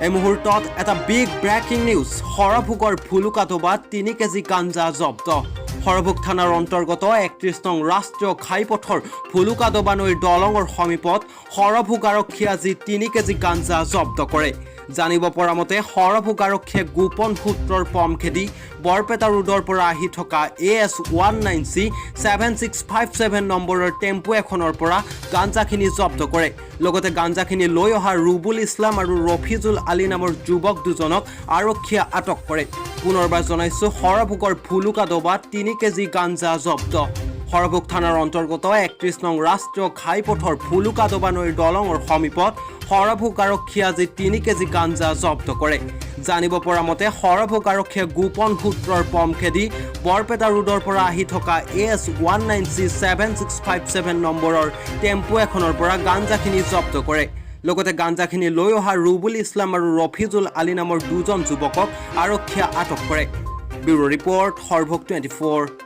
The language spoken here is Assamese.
এই মুহূৰ্তত এটা বিগ ব্ৰেকিং নিউজ। সৰভোগৰ ভুলুকাডোবাত 3 কেজি গাঞ্জা জব্দ। সৰভোগ থানাৰ অন্তৰ্গত 31 নং ৰাষ্ট্ৰীয় ঘাইপথৰ ভুলুকাডোবা নৈৰ দলঙৰ সমীপত সৰভোগ আৰক্ষীয়ে আজি 3 কেজি গাঞ্জা জব্দ কৰে। জানিব পৰা মতে, সৰভোগ আৰক্ষীয়ে গোপন সূত্ৰৰ পম খেদি বৰপেটা ৰোডৰ পৰা আহি থকা AS 19 C 7657 নম্বৰৰ টেম্পো এখনৰ পৰা গাঞ্জাখিনি জব্দ কৰে। লগতে গাঞ্জাখিনি লৈ অহা ৰুবুল ইছলাম আৰু ৰফিজুল আলী নামৰ যুৱক দুজনক আৰক্ষীয়ে আটক কৰে। পুনৰবাৰ জনাইছোঁ, সৰভোগৰ ভুলুকাডোবাত 3 কেজি গাঞ্জা জব্দ। সৰভোগ থানাৰ অন্তৰ্গত 31 নং ৰাষ্ট্ৰীয় ঘাইপথৰ ভুলুকাডোবা নৈৰ দলঙৰ সমীপত সৰভোগ আৰক্ষীয়ে আজি 3 কেজি গাঞ্জা জব্দ কৰে। জানিব পৰা মতে, সৰভোগ আৰক্ষীয়ে গোপন সূত্ৰৰ পম খেদি বৰপেটা ৰোডৰ পৰা আহি থকা AS 19 C 7657 নম্বৰৰ টেম্পো এখনৰ পৰা গাঞ্জাখিনি জব্দ কৰে। লগতে গাঞ্জাখিনি লৈ অহা ৰুবুল ইছলাম আৰু ৰফিজুল আলী নামৰ দুজন যুৱকক আৰক্ষীয়ে আটক কৰে। Bureau report, Sorbhog 24।